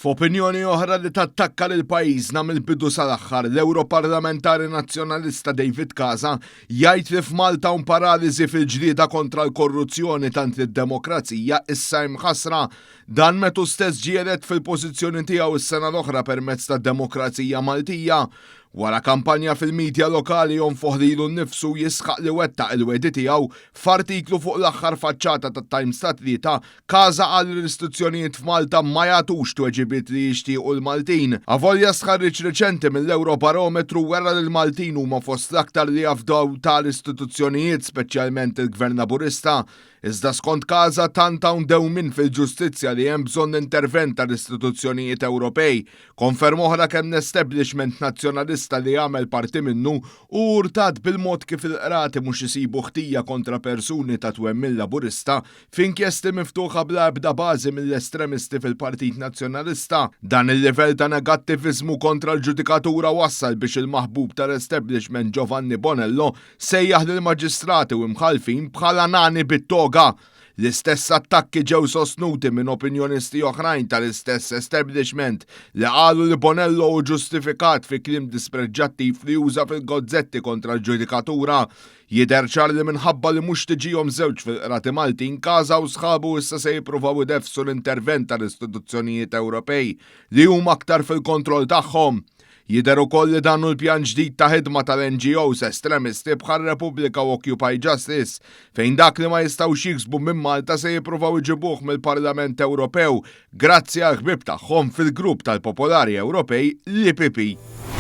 F'opinjoni oħra li tattakka lil pajjiżna mill-bidu sal-aħħar, l-Ewroparlamentari Nazzjonalista David Casa jgħid li f'Malta hawn paraliżi fil-ġlieda kontra l-korruzzjoni tant li d-demokrazija issa hi mħassra. Dan meta hu stess ġie elett fil-pożizzjoni tiegħu s-sena l-oħra permezz ta' Demokrazija Maltija. Wara kampanja fil-midja lokali jonfoħ lilu nnifsu u jisħaq li wettaq il-wegħdi tiegħu f'artiklu fuq l-aħħar faċċata tat-Times tat-Tlieta, Casa qal li l-istituzzjonijiet f'Malta ma jagħtux tweġibiet li jixtiequ l-Maltin. Avolja stħarriġ riċenti mill-Ewrobarometru wera li l-Maltin huma fost l-aktar li jafdaw tal-istituzzjonijiet speċjalment il-Gvern Laburista. Iżda skont Casa tant hawn dewmien fil-ġustizzja li hemm bżonn intervent tal-istituzzjonijiet Ewropej. Konferma oħra kemm l-establishment Nazzjonalista li jagħmel parti minnu hu urtat bil-mod kif il-qrati mhux isibu ħtija kontra persuni ta' twemmin Laburista f'inkjesti miftuħa bla ebda bażi mill-estremisti fil-Partit Nazzjonalista. Dan il-livell ta' negattiviżmu kontra l-ġudikatura wassal biex il-maħbub tal-establishment Giovanni Bonello sejjaħ lill-maġistrati u imħallfin bħala nani bit-toga. L-istess attakki ġew sostnuti minn opinjonisti oħrajn tal-istess establishment li qalu li Bonello hu ġustifikat fi kliem dispreġġattiv li uża fil-gozzetti kontra l-ġudikatura. Jidher ċar li minħabba li mhux tiġihom żewġ fil-qrati Maltin, Casa u sħabu issa se jippruvaw ideffsu l-intervent tal-istituzzjonijiet Ewropej li huma aktar fil-kontroll tagħhom. Jidher ukoll li dan hu l-pjan ġdid ta' ħidma tal-NGOs estremisti bħal Repubblika u Occupy Justice, fejn dak li ma jistgħux jiksbu minn Malta se jippruvaw iġibuh mill-Parlament Ewropew grazzi għall-ħbieb tagħhom fil-grupp tal-Popolari Ewropej, l-EPP.